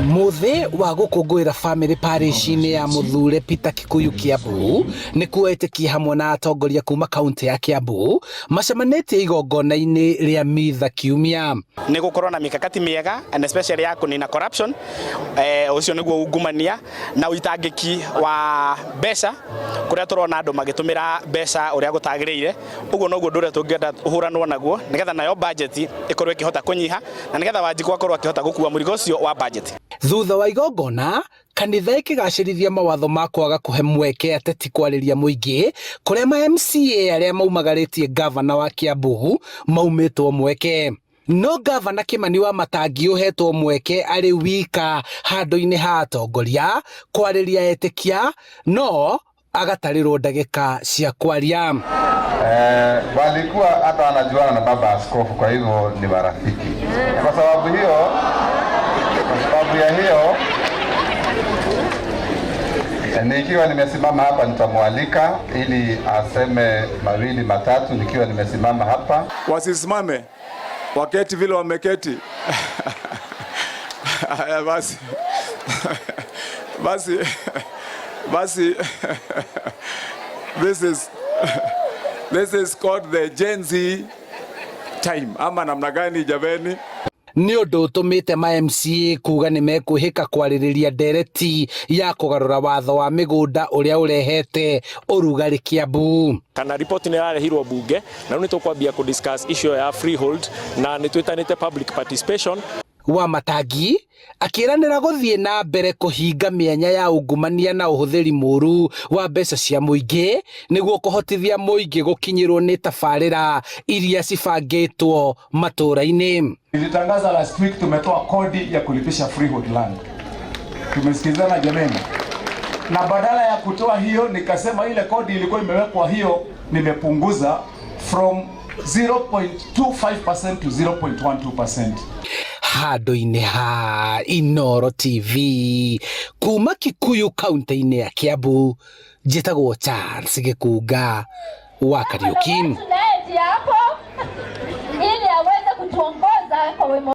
Muthĩ wa gũkũngũĩra famĩlĩ parish-inĩ ya Mũthure Peter Kikuyu Kiambu nĩkuo etĩkia hamwe na atongoria kuma kaunti ya Kiambu macemanĩtie igongona-inĩ rĩa mitha kiumia. Nĩ gũkorwo na mikakati mĩega and especially ya kũnina corruption, ũcio nĩguo ungumania na ũitangĩki wa mbeca kũrĩa tũrona andũ magĩtũmĩra mbeca ũrĩa gũtagĩrĩire. Ũguo noguo ũndũ ũrĩa tũngĩenda ũhũranwo naguo nĩgetha nayo budget ĩkorwo ĩkĩhota kũnyiha na nĩgetha Wanjikũ akorwo akĩhota gũkua mũrigo ũcio wa budget. Thutha wa igongona, kanitha ĩkĩgacĩrithia mawatho ma kwaga kũhe mweke ateti kwarĩria mũingĩ kũrĩa ma MCA arĩa maumagarĩtie ngavana wa Kiambu maumĩtwo mweke. No ngavana Kimani wa Matangi ũhetwo mweke arĩ wika handũ-inĩ ha atongoria kwarĩria etĩkia no agatarĩrwo ndagĩka cia kwaria. Walikuwa hata wanajuana na baba askofu, kwa hivyo ni marafiki. Kwa sababu hiyo, kwa sababu ya hiyo, nikiwa nimesimama hapa nitamwalika ili aseme mawili matatu nikiwa nimesimama hapa. Wasisimame, waketi vile wameketi. Haya basi. Basi basi this is called the Gen Z time ama namna gani jameni? Nĩ ũndũ ũtũmĩte ma MCA kuga nĩ mekwĩhĩka kwarĩrĩria ndereti ya kũgarũra watho wa mĩgũnda ũrĩa ũrehete ũrugarĩ Kiambu. Kana report nĩ ĩrarehirwo bunge na rĩu nĩ tũkwambia kũ discuss issue ya freehold na nĩ twĩtanĩte public participation. Wa Matangi akĩranĩra gũthiĩ na mbere kũhinga mĩanya ya ungumania na ũhũthĩri mũru wa mbeca cia mũingĩ nĩguo kũhotithia mũingĩ gũkinyĩrwo nĩ tabarĩra iria cibangĩtwo matũũra-inĩ. Nilitangaza last week tumetoa kodi ya kulipisha freehold land. Tumesikizana jameni? Na badala ya kutoa hiyo nikasema ile kodi ilikuwa imewekwa hiyo nimepunguza from 0.25% to 0.12%. Handũ-inĩ ha Inoro TV kuma Kikuyu kaunti-inĩ ya Kiambu, njĩtagwo Charles Gĩkunga wa Kariuki. Tunaye hapo ili aweze kutuongoza kwa wema.